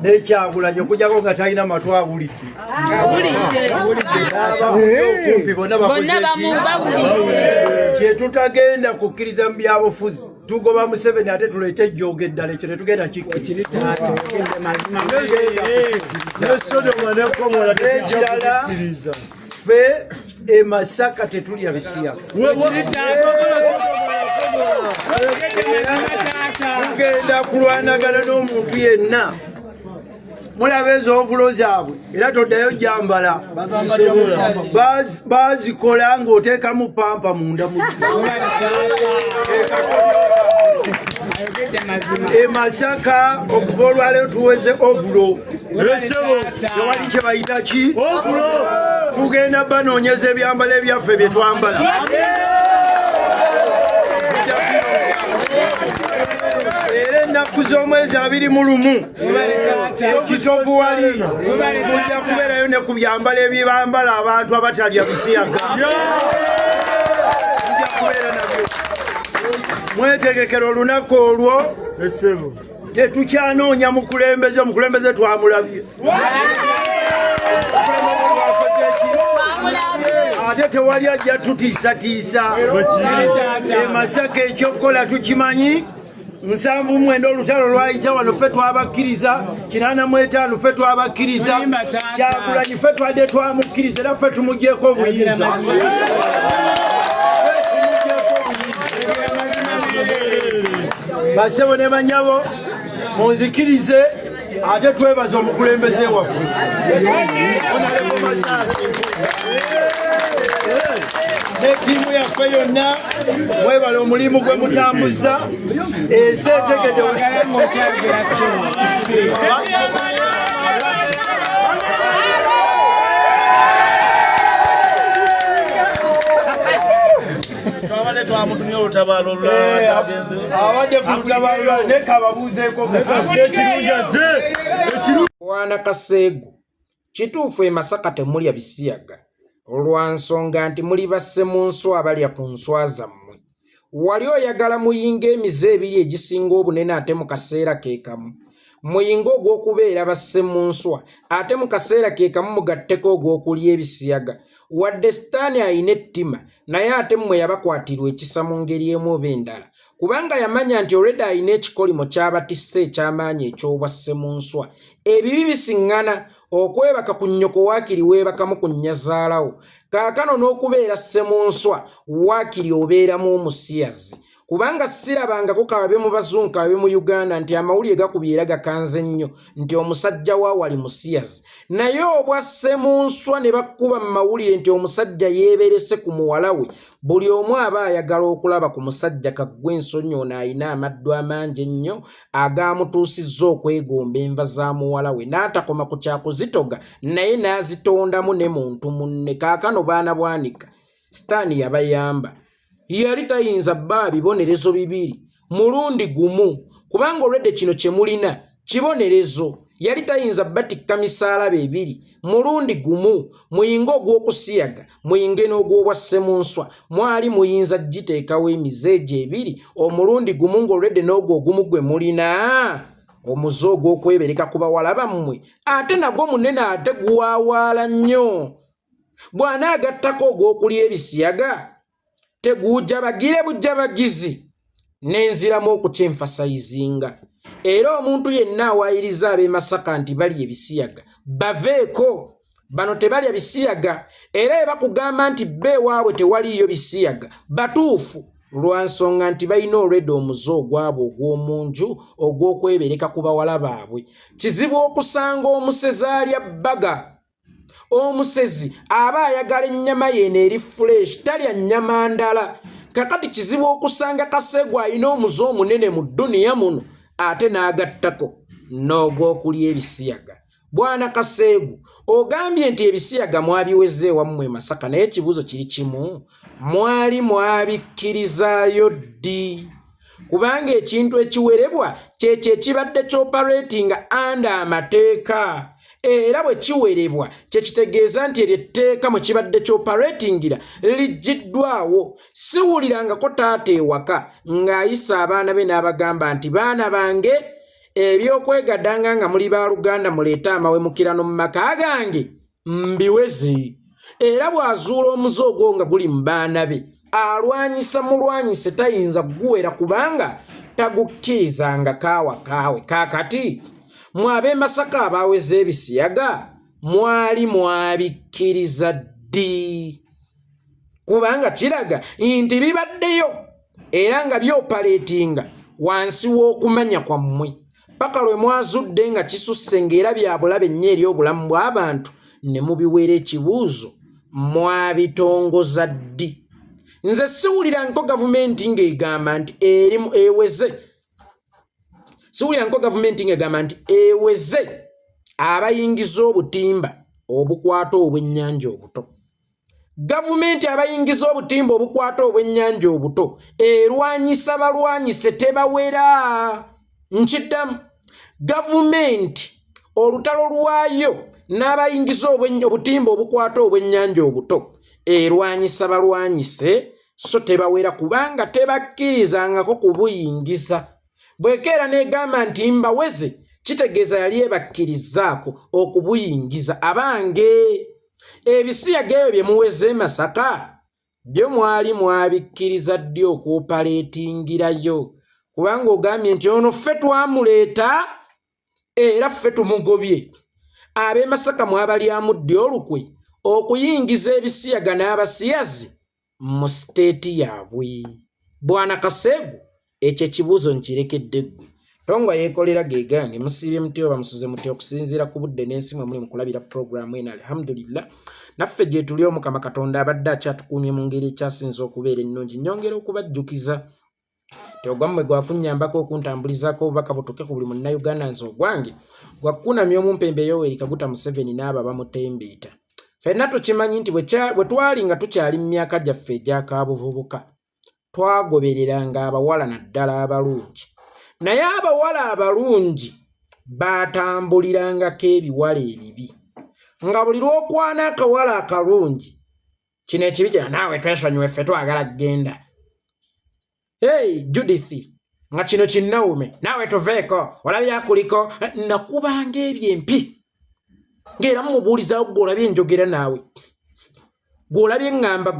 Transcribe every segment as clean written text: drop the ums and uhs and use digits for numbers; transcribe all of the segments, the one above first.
Nekyagulanyi okujjako nga talina matu awulidde. Okumpi bonna bakoze kyetutagenda kukkiriza mu byabufuzi. Tugoba Museveni ate tuleete ejjooga eddala, ekyo tetugenda kikkiriza. Ffe e Masaka tetulya bisiyaga. Tugenda kulwanagana n'omuntu yenna. Mulaba ezovulo zaabwe era toddayo jambala, bazikola ng'oteekamu pampa munda. E Masaka okuva olwaleero tuweze ovulo, tewali kye bayita ki, tugenda banoonyeza ebyambalo ebyaffe bye twambala. Era ennaku z'omwezi 21 ekitovu wali mujja kubeerayo ne ku byambalo ebibambala abantu abatalya bisiyaga, mujja kubeera nabyo. Mwetegekera olunaku olwo. Tetukyanoonya mukulembeze, omukulembeze twamulabye, ate tewali ajja tutiisatiisa. E Masaka ekyokukola tukimanyi. 79 olutalo lwayita wano, ffe twabakkiriza. 85 ffe twabakkiriza. Kyagulanyi ffe twadde twamukkiriza, era ffe tumugyeko obuyinza. Basebo ne banyabo, munzikirize ate twebaza omukulembeze waffe Honorable Masaasi ne ttiimu yaffe yonna. Mwebale omulimu gwe mutambuza, ensi etegedde. Twabadde twamutumye olutabaalo olulala. Abadde ku lutabaalo lulala, naye kababuuzeeko. Bwana Kaseegu, kituufu e Masaka temulya bisiyaga lwa nsonga nti muli basse mu nswa abalya ku nswa zammwe. Wali oyagala muyinga emize ebiri egisinga obunene ate mu kaseera ke kamu. Muyinga ogw'okubeera basse mu nswa ate mu kaseera ke kamu mugatteko ogw'okulya ebisiyaga. Wadde Sitaani alina ettima, naye ate mmwe yabakwatirwa ekisa mu ngeri emu oba endala, kubanga yamanya nti already alina ekikolimo ky'abatisse eky'amaanyi eky'obwa ssemunswa. Ebibi bisiŋŋana okwebaka ku nnyoko, waakiri weebakamu ku nnyazaalawo. Kaakano n'okubeera ssemunswa, waakiri obeeramu omusiyazi, kubanga sirabangako kababe mu bazungu kababe mu Uganda nti amawulire gakubye era gakanze nnyo nti omusajja wa wali musiyazi, naye obwa ssemunswa ne bakuba mu mawulire nti omusajja yeeberese ku muwala we. Buli omu aba ayagala okulaba ku musajja kaggwa ensonyi ono alina amaddu amangi ennyo agaamutuusizza okwegomba enva za muwala we, n'atakoma ku kyakuzitoga naye n'azitondamu ne muntu munne. Kaakano baana bwanika, Sitaani yabayamba. Yali tayinza bba bibonerezo bibiri mulundi gumu, kubanga olwedde kino kye mulina kibonerezo. Yali tayinza batikka misaalaba ebiri mulundi gumu. Muyinge ogw'okusiyaga, muyinge n'ogw'obwa ssemunswa. Mwali muyinza giteekawo emize egyo ebiri omulundi gumu, ng'olwedde n'ogwo ogumu gwe mulina omuze ogw'okwebereka ku bawala bammwe, ate nagwo munene ate guwaawaala nnyo. Bw'anaagattako ogw'okulya ebisiyaga, teguujabagire bujabagizi. Nenziramu okukyenfasayizinga, era omuntu yenna awaayiriza ab'e Masaka nti balya ebisiyaga, baveeko. Bano tebalya bisiyaga, era ebakugamba nti bba ewaabwe tewaliiyo bisiyaga, batuufu, lwa nsonga nti balina olwedda omuze ogwabwe ogw'omunju ogw'okwebereka ku bawala baabwe. Kizibu okusanga omusezi alya bbaga. Omusezi aba ayagala ennyama yeeno eri fuleshi, talya nnyama ndala. Kakati kizibu okusanga Kaseegu alina omuze omunene mu dduniya muno ate n'agattako n'ogw'okulya ebisiyaga. Bwana Kaseegu, ogambye nti ebisiyaga mwabiweze ewammwe e Masaka, naye ekibuuzo kiri kimu: mwali mwabikkirizaayo ddi? Kubanga ekintu ekiwerebwa kyekyo ekibadde kyoperatinga anda amateeka, era bwe kiwerebwa kyekitegeeza nti eryo etteeka mwe kibadde kyoperatingira liggiddwawo. Siwulirangako taata ewaka ng'ayisa abaana be n'abagamba nti baana bange. Ebyokwegadanga nga muli baluganda muleete amawemukirano mu maka gange mbiweze. Era bw'azuula omuze ogwo nga guli mu baana be, alwanyisa mulwanyise, tayinza kuguwera kubanga tagukkirizanga kaawa kaawe. Kaakati mwe ab'e Masaka abaaweza ebisiyaga mwali mwabikkiriza ddi? Kubanga kiraga nti bibaddeyo era nga byopaleetinga wansi w'okumanya kwammwe paka lwe mwazudde nga kisusse ng'era bya bulabe nnyo eri obulamu bw'abantu ne mubiweera ekibuuzo, mwabitongoza ddi? Nze siwulira nko gavumenti ng'egamba nti erimu eweze, siwulira nko gavumenti ng'egamba nti eweze abayingiza obutimba obukwata obwennyanja obuto. Gavumenti abayingiza obutimba obukwata obwennyanja obuto erwanyisa balwanyise, tebawera. Nkiddamu, gavumenti olutalo lwayo n'abayingiza obutimba obukwata obwennyanja obuto erwanyisa balwanyise, so tebawera kubanga tebakkirizangako kubuyingiza. Bwekeera n'egamba nti mbaweze, kitegeeza yali ebakkirizzaako okubuyingiza. Abange, ebisiyaga ebyo bye muweze e Masaka byo mwali mwabikkiriza ddi okwopaleetingirayo? Kubanga ogambye nti ono ffe twamuleeta era ffe tumugobye. Ab'e Masaka mwabalyamu ddi olukwe okuyingiza ebisiyaga n'abasiyazi mu siteeti yaabwe? Bwana Kaseegu, ekyo ekibuuzo nkirekedde ggwe. Tongwa yeekolera ge gange. Musiibye mutya oba musuze mutya okusinziira ku budde n'ensi mwe muli mu kulabira pulogulaamu eno? Alhamdulillah, naffe gye tuli, Omukama Katonda abadde akyatukuumye mu ngeri ekyasinze okubeera ennungi. Nnyongera okubajjukiza nti ogwammwe gwakunnyambako okuntambulizaako obubaka butuuke ku buli Munnayuganda. Nze ogwange gwakukunamya omumpembe Yoweri Kaguta Museveni n'abo abamutembeeta. Ffenna tukimanyi nti bwe twali nga tukyali mu myaka gyaffe egy'akaabuvubuka, twagobereranga abawala naddala abalungi, naye abawala abalungi baatambulirangako ebiwala ebibi, nga buli lw'okwana akawala akalungi, kino ekibi kya naawe twesonyiwe, ffe twagala kugenda. Hey Judith, nga kino kinnawume naawe tuveeko, olabye akuliko nakubanga ebyo empi, ng'era mumubuulizaawo, gwe olabye njogera naawe, gwe olabye ŋŋamba,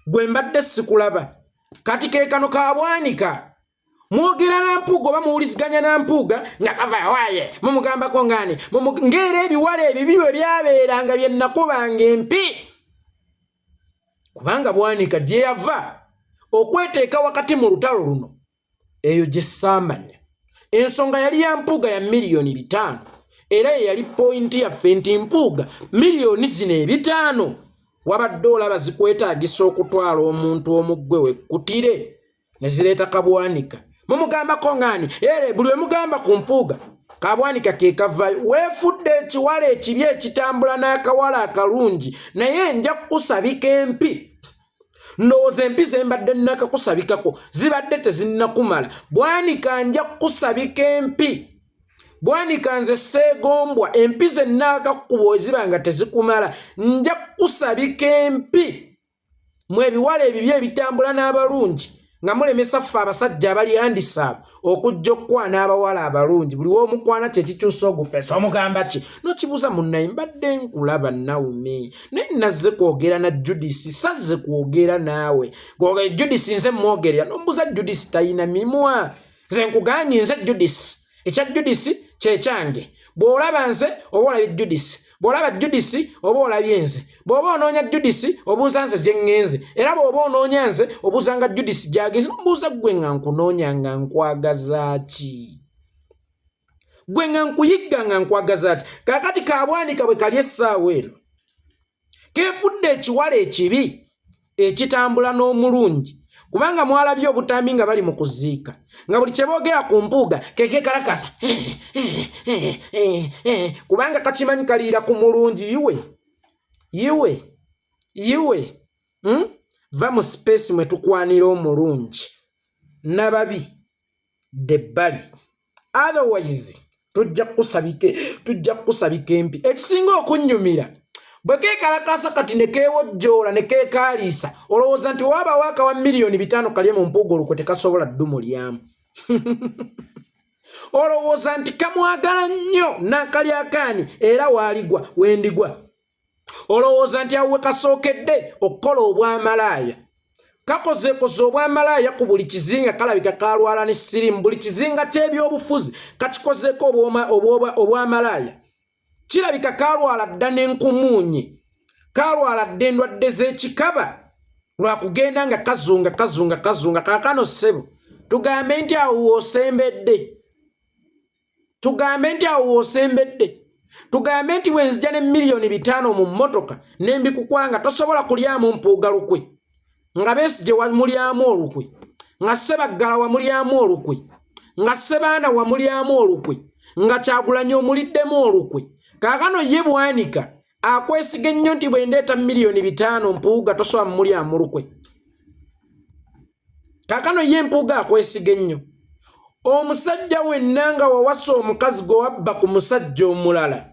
gwe mbadde sikulaba. Kati ke kano kabwanika mwogera na Mpuuga oba muwuliziganya na Mpuuga nga kava waaye mumugambako ngaani, ng'era ebiwala ebibi bwe byabeeranga bye nakubanga empi, kubanga Bwanika gye yava okweteeka wakati mu lutalo luno eyo gye saamanya. Ensonga yali ya Mpuuga ya 5,000,000, era ye yali point yaffe nti Mpuuga, 5,000,000 wabadde olaba zikwetaagisa okutwala omuntu omuggwe wekkutire ne zireeta Kabwanika. Mumugambako ngaani? Ere buli we mugamba ku Mpuuga, Kabwanika ke kavaayo. Weefudde ekiwala ekibi ekitambula n'akawala akalungi, naye nja kukusabika empi. Ndowooza empi ze mbadde nnakakusabikako zibadde tezinnakumala. Bwanika, nja kukusabika empi. Bwanika, nze seegombwa, empi ze nnaakakukuba eziba nga tezikumala, nja kukusabika empi. Mwe ebiwala ebibi ebitambula n'abalungi nga mulemesa ffe abasajja abali handsome okujja okukwana abawala abalungi. Buli w'omukwana kyekikyusa ogufeesa, omugamba ki? Nokibuuza munnaye, mbadde nkulaba Nawume, naye nazze kwogera na Judisi, sazze kwogera naawe. Judisi nze mwogerera, nombuuza Judisi talina mimwa. Nze nkugambye, nze Judisi, ekya Judisi kyekyange. Bw'olaba nze oba olabye Judisi, bw'olaba Judisi oba olabye nze. Bw'oba onoonya Judisi obuuza nze gye ŋŋenze, era bw'oba onoonya nze obuuzanga Judisi gy'agenze. Nombuuza ggwe nga nkunoonya nga nkwagaza ki? Gwe nga nkuyigga nga nkwagaza ki? Kaakati Kabwanika bwe kali essaawa eno keefudde ekiwala ekibi ekitambula n'omulungi, kubanga mwalabye obutambi nga bali mu kuziika, nga buli kye boogera ku Mpuuga kekekalakasa, kubanga kakimanyi kaliira ku mulungi. Iwe iwe iwe, Va mu space mwe tukwanira omulungi n'ababi debbali, otherwise tujja kukusabika empi. Ekisinga okunnyumira, bwe keekalakaasa kati ne keewojjoola ne keekaaliisa, olowooza nti waabawo akawa 5,000,000 kalye mu Mpuuga olukwe tekasobola ddumulyamu. Olowooza nti kamwagala nnyo n'akalyakaani era waaligwa wendigwa. Olowooza nti awo we kasookedde okukola obwamalaaya. Kakozeekoze obwamalaaya ku buli kizinga, kalabika kalwala ne sirimu. Buli kizinga ky'ebyobufuzi kakikozeeko obwamalaaya. Kirabika kalwala dda n'enkumuunyi, kalwala dda endwadde z'ekikaba lwakugenda nga kazunga kazunga kazunga. Kaakano ssebo tugambe nti awo w'osembedde, tugambe nti awo w'osembedde, tugambe nti bwe nzija ne 5 miliyoni mu mmotoka ne mbikukwanga tosobola kulyamu Mpuuga lukwe, nga Besigye wamulyamu olukwe, nga Ssebaggala wamulyamu olukwe, nga Ssebaana wamulyamu olukwe, nga Kyagulanyi omuliddemu olukwe. Kaakano ye Bwanika akwesiga ennyo nti bwe ndeeta 5 miliyoni Mpuuga tosobola mumulyamu lukwe. Kaakano ye Mpuuga akwesiga ennyo. Omusajja wenna nga wawasa omukazi gwe wabba ku musajja omulala,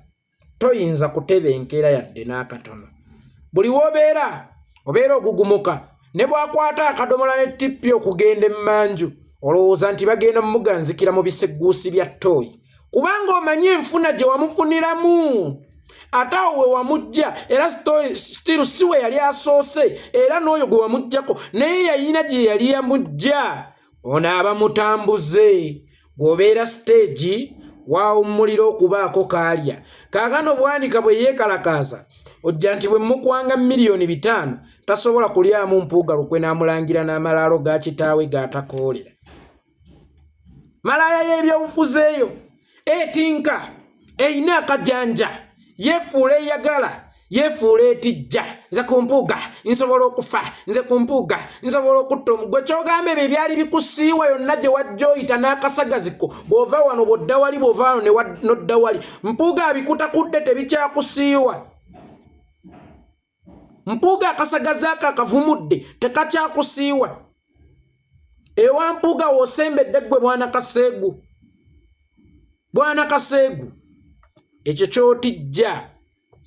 toyinza kutebenkera yadde n'akatono. Buli w'obeera obeera ogugumuka, ne bw'akwata akadomola ne tippi okugenda emmanju, olowooza nti bagenda mumuganzikira mu bisegguusi bya ttooyi, kubanga omanyi enfuna gye wamufuniramu, ate awo we wamujja era still si we yali asoose, era n'oyo gwe wamuggyako naye yayina gye yali yamujja. Ono aba mutambuze gw'obeera siteegi waawummulira okubaako kaalya. Kaakano Bwanika bwe yeekalakaasa ojja nti bwe mukwanga 5 miliyoni tasobola kulyamu Mpuuga lukwe n'amulangira n'amalaalo ga kitaawe g'atakoolera. Malaaya y'ebyobufuzi eyo etinka eyina akajanja, yeefuula eyagala, yeefuula etijja. Nze ku Mpuuga nsobola okufa, nze ku Mpuuga nsobola okutta omugwe. Kyogamba ebyo ebyali bikusiiwa yonna gye wajja oyita n'akasagaziko, bw'ova wano bw'odda wali, bw'ova wano n'odda wali, Mpuuga abikutakudde, tebikyakusiiwa. Mpuuga akasagazi ako akavumudde, tekakyakusiiwa. Ewa Mpuuga w'osembedde ggwe bwana Kaseegu, bwana Kaseegu, ekyo ky'otijja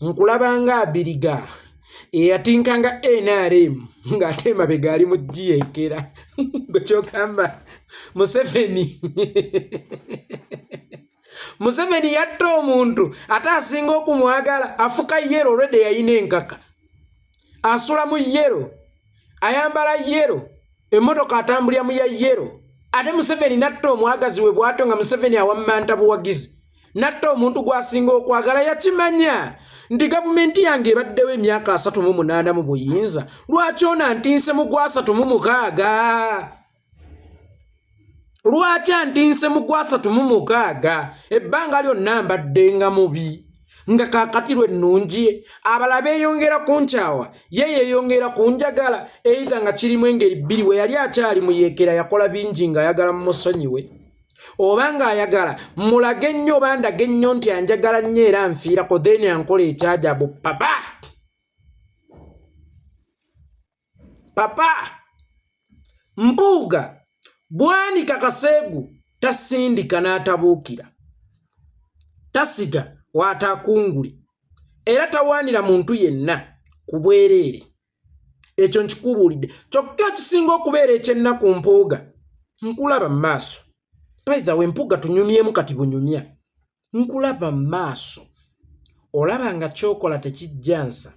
nkulaba nga abiriga eyatinkanga NRM ng'ate emabega ali mu giyeekera. Gwe kyogamba Museveni yatta omuntu ate asinga okumwagala, afuka yellow olwedde, yayina enkaka, asula mu yellow, ayambala yellow, emmotoka atambulira mu ya yellow, ate Museveni natta omwagazi we bw'atyo, nga Museveni awammanta buwagizi, natta omuntu gw'asinga okwagala. Yakimanya nti gavumenti yange ebaddewo emyaka 38 mu buyinza, lwaki ono antinse mu gwa 36? Lwaki antinse mu gwa 36? Ebbanga lyonna mbadde nga mubi, nga kaakati lwe nnungi, abalala beeyongera kunkyawa, ye yeeyongera kunjagala. Either nga kirimu engeri bbiri: we yali akyali muyeekera yakola bingi ng'ayagala mumusonyiwe, oba ng'ayagala mulage nnyo oba ndage nnyo nti anjagala nnyo era nfiirako, then ankola ekyajabu. Papa papa Mpuuga, Bwanika Kaseegu tasindika n'atabuukira, tasiga waataakungule, era tawaanira muntu yenna ku bwereere. Ekyo nkikubuulidde. Kyokka ekisinga okubeera ekyennaku, Mpuuga, nkulaba mu maaso. Paiza we Mpuuga tunyumyemu kati bunyumya, nkulaba mu maaso, olaba nga kyokola tekijja nsa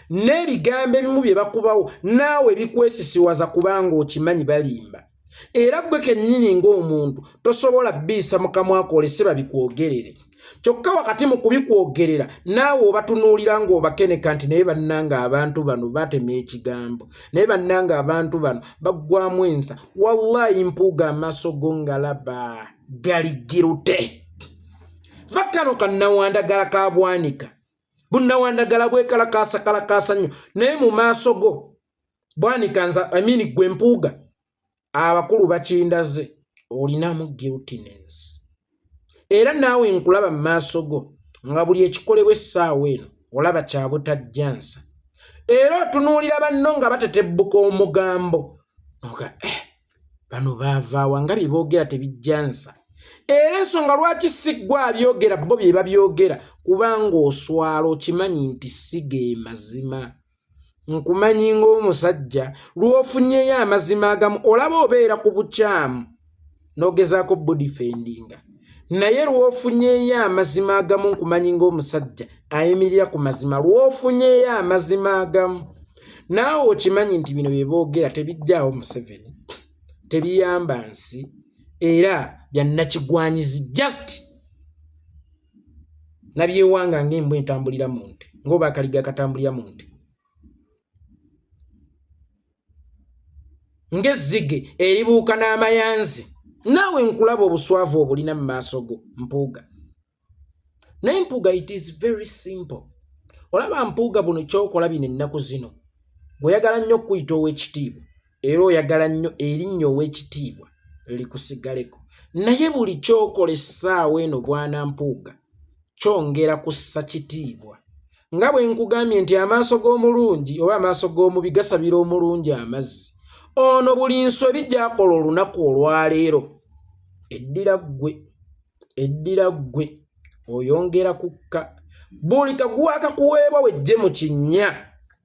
n'ebigambo ebimu bye bakubawo naawe bikwesisiwaza, kubanga okimanyi balimba, era ggwe kennyini ng'omuntu tosobola bbiisa mu kamwa olese babikwogerere. Kyokka wakati mu kubikwogerera naawe obatunuulira ng'obakeneka nti naye bannanga abantu bano batema ekigambo, naye bannanga abantu bano baggwamu ensa. Wallahi Mpuuga, amaaso go ngalaba gali girute. Va kano kannawandagala ka Bwanika, bunnawandagala bwekalakaasa kalakaasa nnyo, naye mu maaso go Bwanika, nza amini gwe Mpuuga, abakulu bakindaze olinamu guiltiness, era naawe nkulaba mu maaso go nga buli ekikolebwa essaawa eno olaba kyabutajjansa, era otunuulira banno nga batetebbuka omugambo oga bano baavaawa nga bye boogera tebijjansa. Era ensonga lwaki si ggwe abyogera, bo bye babyogera, kubanga oswala, okimanyi nti si ge mazima. Nkumanyi ng'omusajja lw'ofunyeyo amazima agamu, olaba obeera ku bukyamu n'ogezaako budifendinga. Naye lw'ofunyeeyo amazima agamu, nkumanyi ng'omusajja ayimirira ku mazima, lw'ofunyeeyo amazima agamu naawe okimanyi nti bino bye boogera tebijjaawo Museveni, tebiyamba nsi, era byannakigwanyizi just nabyewanga ng'embwa entambulira mu nte, ng'oba akaliga akatambulira mu nte, ng'ezzige eribuuka n'amayanzi. Naawe nkulaba obuswavu obulina mu maaso go, Mpuuga. Naye Mpuuga, it is very simple. Olaba Mpuuga, buno kyokola bino ennaku zino, bw'oyagala nnyo okukuyita ow'ekitiibwa, era oyagala nnyo erinnya ow'ekitiibwa likusigaleko, naye buli kyokola essaawa eno, bwana Mpuuga, kyongera kussa kitiibwa. Nga bwe nkugambye nti amaaso g'omulungi oba amaaso g'omubi gasabira omulungi amazzi, ono buli nsobi gy'akola olunaku olwaleero eddira ggwe, eddira ggwe, oyongera kukka. Buli kaguwa akakuweebwa wejje mu kinnya,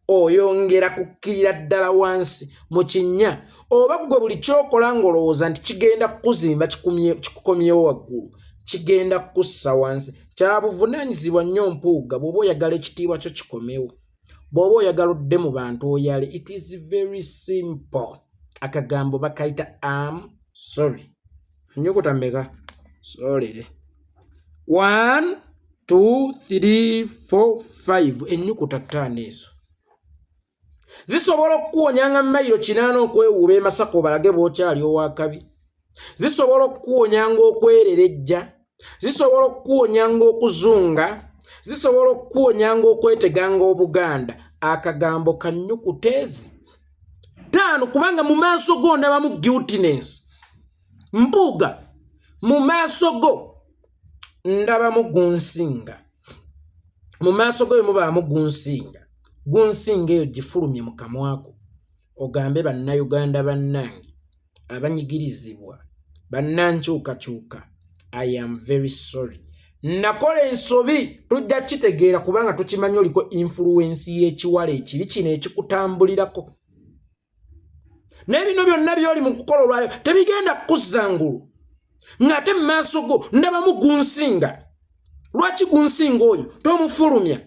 oyongera kukkirira ddala wansi mu kinnya. Oba ggwe buli kyokola ng'olowooza nti kigenda kukuzimba kikukomyewo waggulu, kigenda kukussa wansi. Kya buvunaanyizibwa nnyo, Mpuuga, bw'oba oyagala ekitiibwa kyo kikomewo, bw'oba oyagala odde mu bantu oyale, it is very simple. Akagambo bakayita am sorry. Ennyukuta mmeka? Soolere 1 2 3 4 5, ennyukuta 5 ezo zisobola okukuwonyanga mayiro 8 okwewuuba e Masaka obalage bw'okyali owakabi, zisobola okukuwonyanga okwererejja, zisobola okukuwonyanga okuzunga, zisobola okukuwonyanga okweteganga Obuganda. Akagambo ka nnyukuta ezi 5, kubanga mu maaso go ndabamu guiltiness. Mpuuga, mu maaso go ndabamu gunsinga, mu maaso go mubaamu gunsinga. Gunsinga eyo gifulumye mu kamwako, ogambe bannayuganda bannange abanyigirizibwa, bannankyukakyuka, I am very sorry, nakola ensobi. Tujja kitegeera kubanga tukimanyi oliko influence y'ekiwala ekibi kino ekikutambulirako, naye bino byonna byoli mu kukola olwayo tebigenda kukuzza ngulu, ng'ate mu maaso go ndabamu gunsinga. Lwaki gunsinga oyo tomufulumya?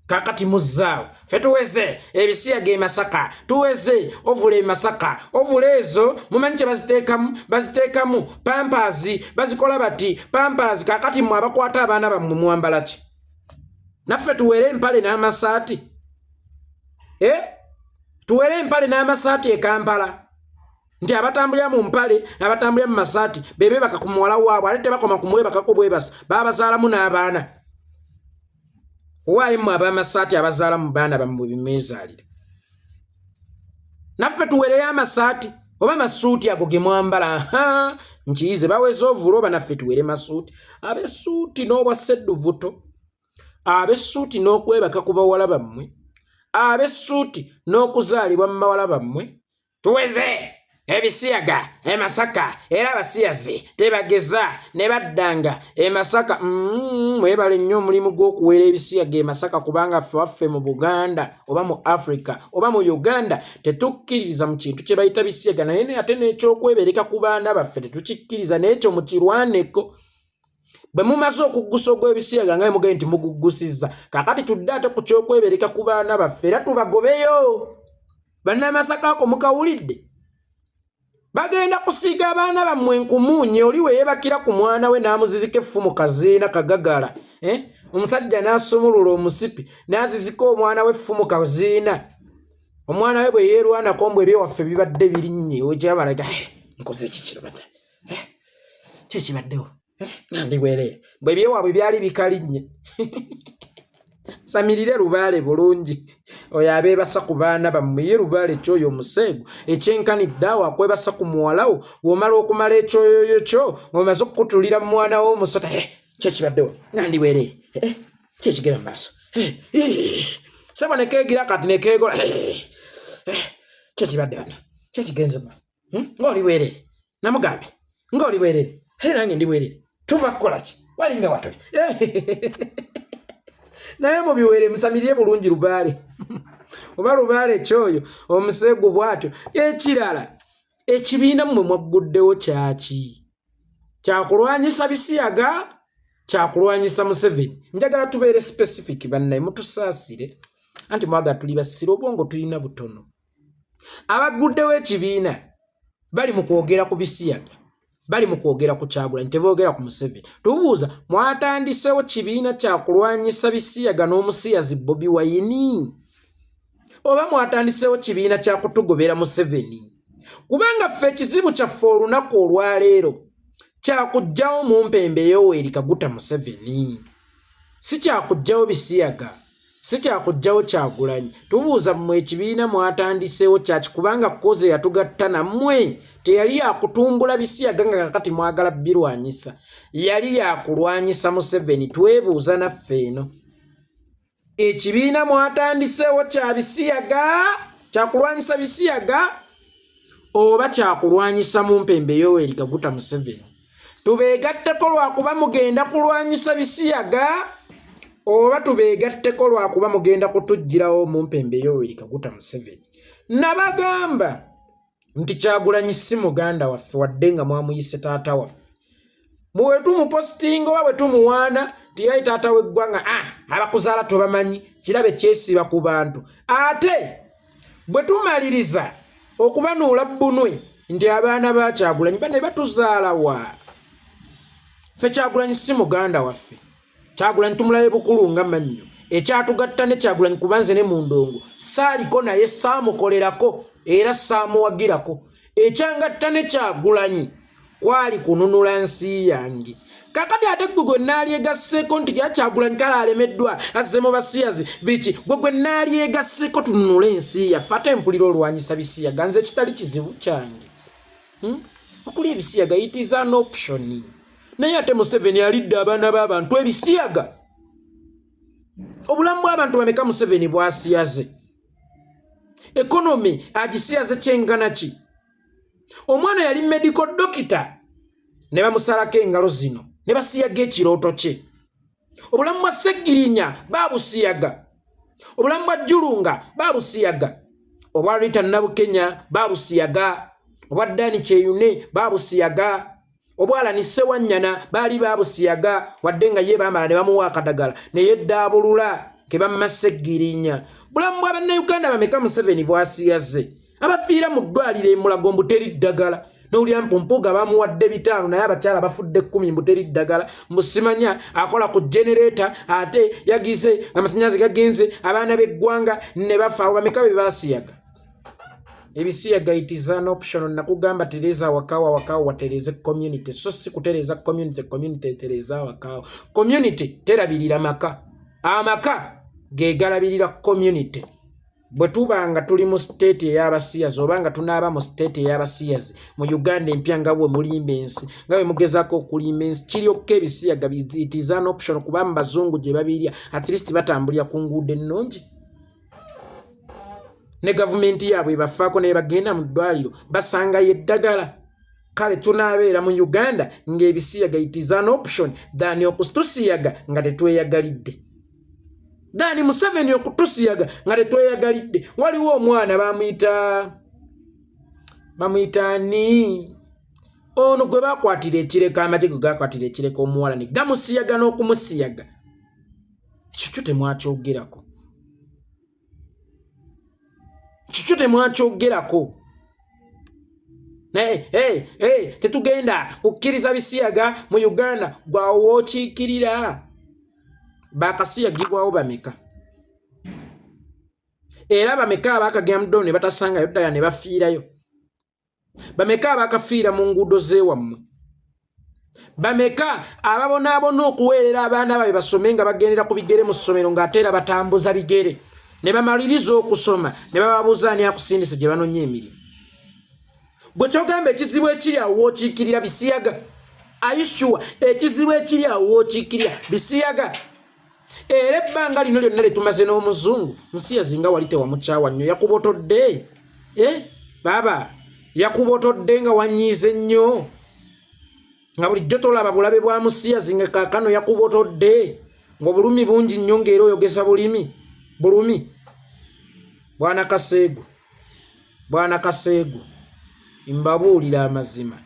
Kakati muzzaawo ffe tuweze ebisiyaga e Masaka, tuweze ovula e Masaka. Ovula ezo mumanyi kye baziteekamu? Baziteekamu Pampers, bazikola bati Pampers. Kakati mmwe abakwata abaana bammwe mwambala ki? Naffe tuwere empale n'amasaati, eh? Tuwere empale n'amasaati e Kampala, nti abatambulira mu mpale abatambulira mu masaati bebebaka ku muwala waabwe, ate tebakoma kumwebakako bwebasa, babazaalamu n'abaana. Owaayi mmwe ab'amasaati abazaala mu baana bammwe bimwezaalira, naffe tuwereyo amasaati oba masuuti ago ge mwambala. Ha, nkiyize, baweza ovula, oba naffe tuwere masuuti. Ab'essuuti n'obwa sedduvuto, ab'essuuti n'okwebaka ku bawala bammwe, ab'essuuti n'okuzaalibwa mu bawala bammwe, tuweze ebisiyaga e Masaka. Era abasiyazi tebageza ne baddanga e Masaka. Mwebale nnyo omulimu gw'okuwera ebisiyaga e Masaka, kubanga ffe waffe mu Buganda oba mu Africa oba mu Uganda tetukkiririza mu kintu kye bayita bisiyaga, naye naye ate n'ekyokwebereka ku baana baffe tetukikkiriza, n'ekyo mukirwaneko. Bwe mumaze okuggusa ogw'ebisiyaga nga mugende nti muguggusizza, kaakati tudde ate ku kyokwebereka ku baana baffe, era tubagobeyo. Bannamasaka ako mukawulidde, bagenda kusiiga abaana bammwe enkumuunye. Oli we yeebakira ku mwana we n'amuzizika effumu kaziina kagagala, eh? Omusajja n'asumulula omusipi n'azizika omwana we effumu kaziina. Omwana we bwe yeerwanako mbu ebyewaffe bibadde birinnye, okyabalaga eh, nkoze ekikiro badde eh, ki ekibaddewo nga ndi bwereere, bwe ebyewaabwe byali bikalinnye. Samirire lubaale bulungi oyo abeebasa ku baana bammwe. Ye lubaale kyoyo omuseegu ekyenkanidde awo akwebasa ku muwalawo, womala okumala ekyoyoyo kyo ng'omaze okukutulira mu mwana wo omusota, eh, ki ekibaddewo nga ndi bwereere, eh, ki ekigenda mu maaso, sebo nekeegira kati nekeegola, ki ekibadde wano, ki ekigenze mu maaso ng'oli bwereere? Namugambye ng'oli bwereere, era nange ndi bwereere, tuva kukola ki? Walinga watobi naye mubiwere, musamirire bulungi lubaale oba lubaale kyoyo omuseegu bw'atyo. Ekirala, ekibiina mmwe mwagguddewo kyaki? Kyakulwanyisa bisiyaga, kyakulwanyisa Museveni? Njagala tubeere specific. Bannaye, mutusaasire, anti mwagala tuli basira, obwongo tulina butono. Abaguddewo ekibiina bali mu kwogera ku bisiyaga, bali mu kwogera ku Kyagulanyi, teboogera ku Museveni. Tubuuza, mwatandisewo kibiina kyakulwanyisa bisiyaga n'omusiyazi Bobi Wine, oba mwatandisewo kibiina kyakutugobera Museveni? Kubanga ffe ekizibu kyaffe olunaku olwaleero kyakugjawo mumpembe Yoweri Kaguta Museveni, si kyakugjawo bisiyaga, si kyakugjawo Kyagulanyi. Tubuuza, mmwe ekibiina mwatandiseewo kyaki? Kubanga koze yatugatta nammwe teyali yakutumbula bisiyaga nga kakati mwagala birwanyisa, yali yakulwanyisa Museveni. Twebuuza naffe eno, ekibiina mwatandiseewo kya bisiyaga, kyakulwanyisa bisiyaga, oba kyakulwanyisa mumpembe Yoweri Kaguta Museveni? Tubeegatteko lwakuba mugenda kulwanyisa bisiyaga, oba tubeegatteko lwakuba mugenda kutuggyirawo mumpembe Yoweri Kaguta Museveni? Nabagamba nti Kyagulanyi si muganda waffe, wadde nga mwamuyise taata waffe. Bwe tumupositinga oba bwe tumuwaana nti yali taata w'eggwanga, ah, abakuzaala tobamanyi, kirabe kyesiba ku bantu. Ate bwe tumaliriza okubanuula bbunwe nti abaana ba Kyagulanyi bane batuzaala wa? Ffe Kyagulanyi si muganda waffe. Kyagulanyi tumulabe bukulu nga mannyo. Ekyatugatta ne Kyagulanyi, kuba nze ne mu ndongo saaliko naye, saamukolerako era saamuwagirako. Ekyangatta ne Kyagulanyi kwali kununula nsi yange. Kakati ate gwe gwe naalyegasseeko nti kya Kyagulanyi kale alemeddwa, azze mu basiyazi biki, gwe gwe naalyegasseko tununule ensi yaffe, ate mpulira olwanyisa bisiyaga. Nze ekitali kizibu kyange, Okulya ebisiyaga, it is an option. Naye ate Museveni alidde abaana b'abantu ebisiyaga. Obulamu bw'abantu bameka Museveni bwasiyaze? Economy agisiyaze kyenkana ki? Omwana yali medical doctor ne bamusalako engalo zino ne basiyaga ekirooto kye. Obulamu bwa Seggirinya babusiyaga, obulamu bwa Julunga babusiyaga, obwa Rita Nabukenya babusiyaga, obwa Dani Kyeyune babusiyaga, obwalani Sewanyana baali babusiyaga, wadde nga ye baamala ne bamuwa akadagala neyeddaabulula kebamma Seggirinya. Bulamu bwa Bannayuganda bameka Museveni bwasiyaze, abafiira mu ddwaliro emulago mbu teri ddagala? Nowulira mpu Mpuuga bamuwadde 500, naye abakyala bafudde 10 mbu teri ddagala, mbu simanya akola ku genereta ate yagize amasannyalaze gagenze, abaana b'eggwanga ne bafa. Abo bameka be basiyaga ebisiyaga? It is an option. Nakugamba tereeza awakawo, awakawo watereeze community, so si kutereeza community, community etereeza awakawo. Community terabirira maka, amaka ge galabirira community. Bwe tuba nga tuli mu state ey'abasiyazi, oba nga tunaaba mu state ey'abasiyazi mu Uganda empya, nga bwe mulimba ensi, nga bwe mugezaako okulimba ensi, kiryokka ebisiyaga, it is an option, kuba mu bazungu gye babirya at least batambulira ku nguudo ennungi, ne gavumenti yaabwe ebafaako, naye bagenda mu ddwaliro basangayo eddagala. Kale tunaabeera mu Uganda ng'ebisiyaga it is an option than okutusiyaga nga tetweyagalidde, than Museveni okutusiyaga nga tetweyagalidde. Waliwo omwana bamuyita ani ono gwe bakwatira ekireka, amagye gwe gakwatira ekireka omuwala ne gamusiyaga n'okumusiyaga. Ekyo kyo temwakyogerako, kikyo temwakyogerako. Naye hey, hey, tetugenda kukkiriza bisiyaga mu Uganda. Gwawookiikirira bakasiyagibwawo bameka? Era bameka abakagenda mu ddolo ne batasangayo ddala ne bafiirayo? Bameka abakafiira mu nguudo z'ewammwe? Bameka ababonaabona okuweerera abaana babe basome nga bagendera ku bigere mu ssomero, ng'ate era batambuza bigere, ne bamaliriza okusoma ne bababuuza ani akusindise gye banoonya emirimu? Gwe kyogamba ekizibu ekiri awo wookiikirira bisiyaga? Are you sure ekizibu ekiri awo wookiikirira bisiyaga? Era ebbanga lino lyonna lyetumaze n'omuzungu musiyazi nga wali tewamukyawa nnyo, yakubotodde, eh? Baaba yakubotodde nga wanyiize nnyo, nga bulijjo tolaba bulabe bwa musiyazi, nga kaakano yakubotodde ng'obulumi bungi nnyo, ng'era oyogesa bulimi bulumi. Bwana Kaseegu, bwana Kaseegu, mbabuulira amazima,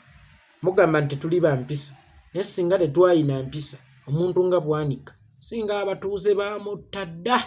mugamba nti tuli bampisa. Naye singa tetwalina mpisa, omuntu nga Bwanika singa abatuuze bamutta dda.